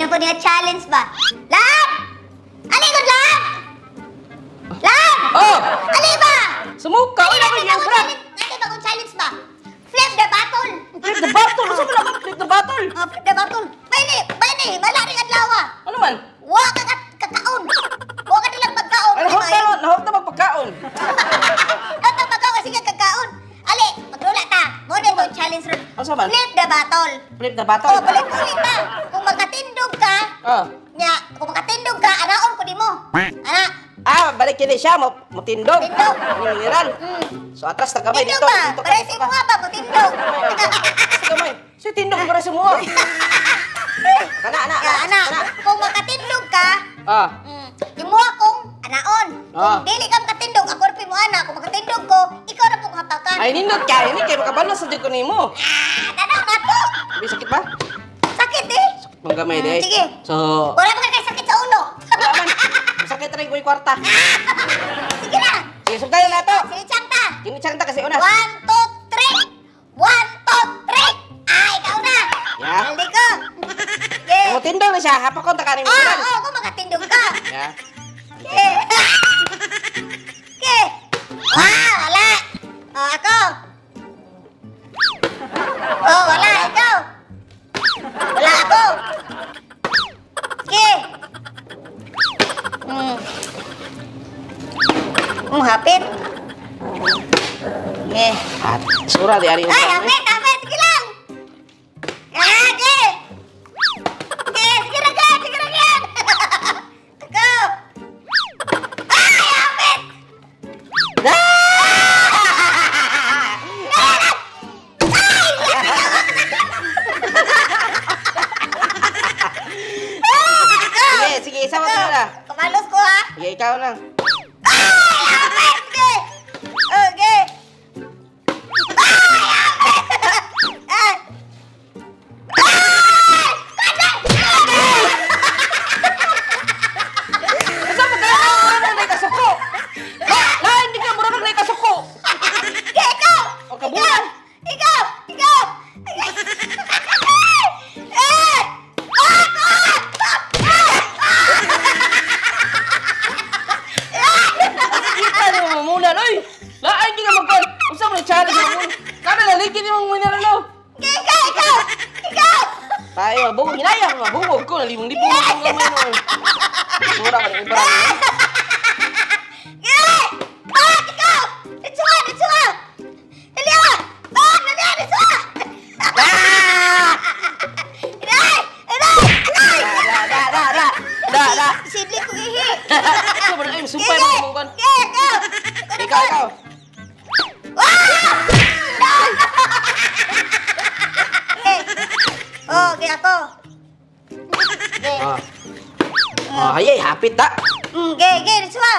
Lain na po niya challenge ba? Lab! Alikod, lab! Lab! Oh! Ali ba? Sumuka! Uy, Natin naman yung brad! Natin bagong challenge ba? Flip the bottle! Flip the bottle! Ano ba naman? Flip the bottle! Oh, flip the bottle. Bayani, bayani, malaring adlaw ah. Ano man? Wa ka kakaon. Wa ka nilang pagkaon. Ay, nahok na, nahok na magpagkaon. Nahok na magkaon kasi nga kakaon. Ali, maglula ta. Mo na itong challenge ron. Ano sa man? Flip the bottle. Flip the bottle? Oh, palit-ulit ta. Kung makatindog ka, Oh. nya, kung makatindog ka, anaon ko nimo. Ana. Ah, balik kini siya, mutindog. Tindog. Ni mineral. So atras na kamay Tindog dito. ba? Dito ka, Para dito sa ka. imuha ba, mutindog. Sa kamay. Si tindog para sa imuha. Kana, ana, Ya, ana, ana. kung makatindog ka, Ah. Imuha kong anaon. Kung Ah. dili ka makatindog, ako rin mo ana. Kung makatindog ko, ikaw na pong hapakan. Ay, nindot ka. Ini kay makabalo sa jud ko nimo. Ah, tanaw na to. May sakit ba? Sakit eh. Sakit mong gamay day. Sige. So, Wala pa kay sakit sa ulo. wala man. Masakit rin ko yung kwarta. Sige na. Sige, sugtayo na to. Sige, chang ta. Kinichang ta kasi una. 1, 2, 3. 1, 2, 3. Ay, ikaw na. Yeah. Aldi ko. Okay. Kung mutindog na siya, hapakon ta kaning Oh, mineral. oh, kung makatindog ka. Yeah. Okay. Okay. Ah, wala. Oh, ako. Oh, wala. Ikaw. Wala ako. Okay. Hapit. Okay. At sura di ari. Ay, hapit, hapit. Sige lang. Ah, okay. Okay, sige na ka. Sige na yan. Ako. Ay, hapit. Sige, sige, isa mo na. Kumalos ko ha. Sige, ikaw lang. Ay, hapit! Okay. Okay. Ay, hapit! Ay! Ay! Asa mo kaya ako mura nang kasuko? Lain di ka mura nang kasuko. Okay, ikaw! O kabulan. Ikaw! Ikaw! Eh! Ah! Kita ni mo muna, oy. Lain di ka magkon. Usa mo ni challenge mo. Kada laliki ni mong mineral no. Okay, ikaw! Ikaw! Ikaw! Tayo, mabungog hinayang, mabungog ko nalibong-libong akong gamay no. Sura ka ni ibra. Okay! Ah! Ikaw! Dito ka! Dito ka! Dali ah! Ah! Dali ah! Dito ka! Ah! Inay! Inay! Inay! Da da da da. Da da. Sidli ko ihi! Ikaw ba ay sumpay mo mong kon. Okay, ikaw! Ikaw, ikaw. Ah! Okay. Oh, okay ako. Okay. Ah. Ah, ay, hapit ta. Okay, okay, dito ka.